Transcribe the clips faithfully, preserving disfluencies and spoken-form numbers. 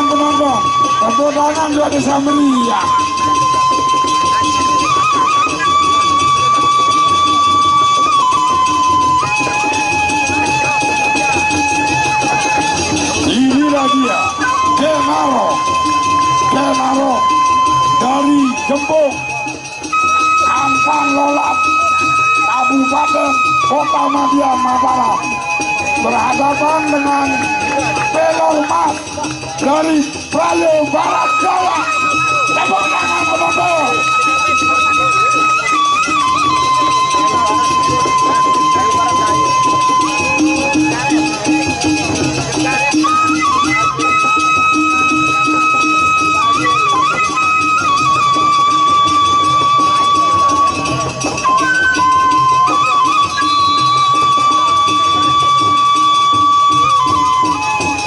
Penonton, tepuk tangan buat Desa Meriah. Inilah dia, Genaro. Genaro dari Gembong, Ampang Lolap, Kabupaten Kota Madya, Mataram, berhadapan dengan Pelor Mas dari Prayo Barat Jaya. Tepuk tangan, penonton.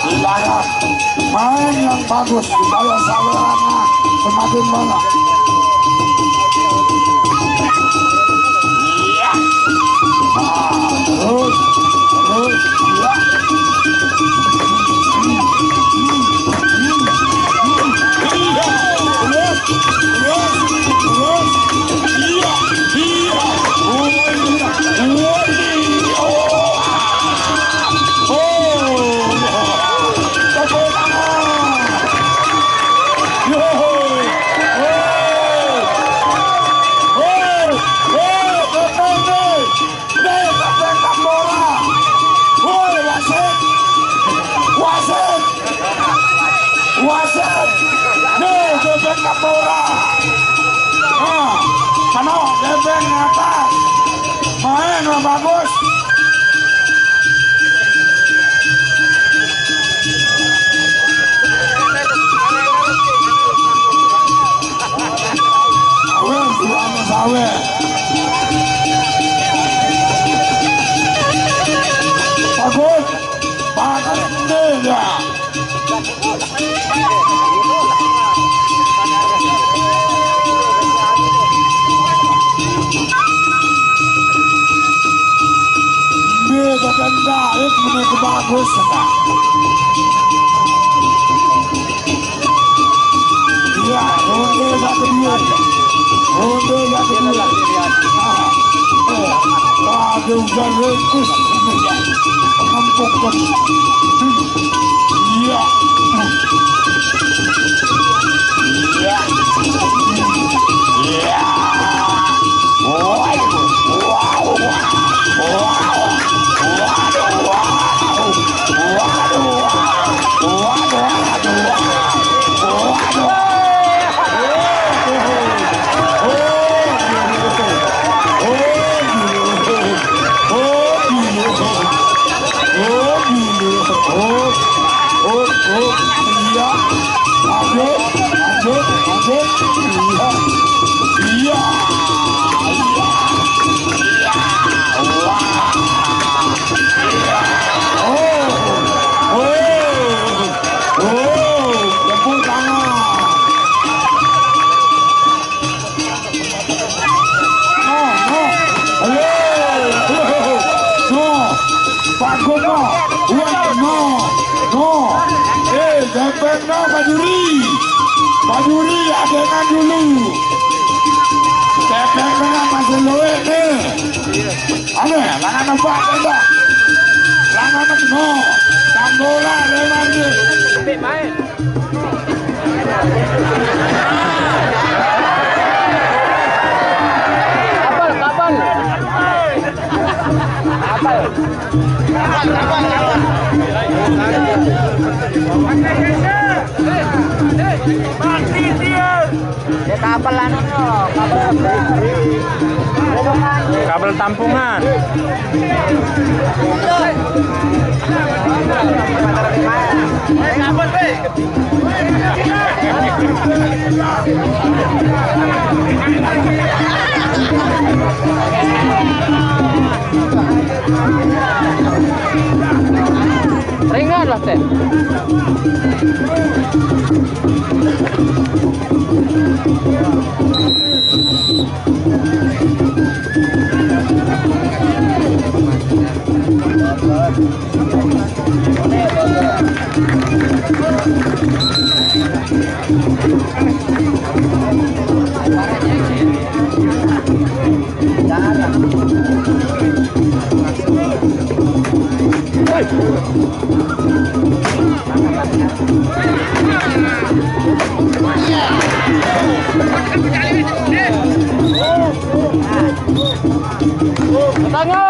Silakan. Main yang bagus supaya sawerannya semakin banyak. Iya. Nah, terus, terus, iya. Iya, terus, terus, terus. Iya, iya. Oh, iya. Oh, iya. Oh, ah. Oh, iya. Tepuk tangan. Yo. Oh. Oh. Oh, tepuk tangan. Nih, Kapten Tambora. Woi, wasit. Wasit. Wasit. Nih, Kapten Tambora. Nah, sana, Kapten di atas. Main, Bang, bagus. Sawer, buahnya sawer. Bagus. Bagus, ini ya. Ini Bapak Daud, ini bagus, Pak. Iya, ronde yang kedua. Ronde yang kedua. Ah, eh, ada hujan lekus. Pengempukan. Iya. Iya. Iya. Woi. Wow. Wow. Waduh, waduh, waduh, waduh, waduh, waduh. Oh, oh, iya. Lanjut, lanjut, lanjut. Iya. Iya. Iya. Iya. Wah. Iya. Oh. Oh. Oh. Tepuk tangan. No, no. Halo. No. Pak Gubernur. Wah, no. No. Eh, dempet no, Pak Juri. Pak Juri, adenan dulu. Dempet no, masih luwih nih. Ane, langan nempak, tembak. Langan nempak, no. Tambola, leman, nih. Kapal, kapal. Kapal. Kapal, kapal, kapal. Mati dia. Ya, kapal anu, no. Kapal. Kabel tampungan. Ringan lah, Teh. Tangan.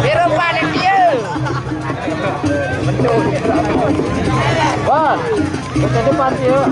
Biru panitia. Wah. Ke depan sih, yuk.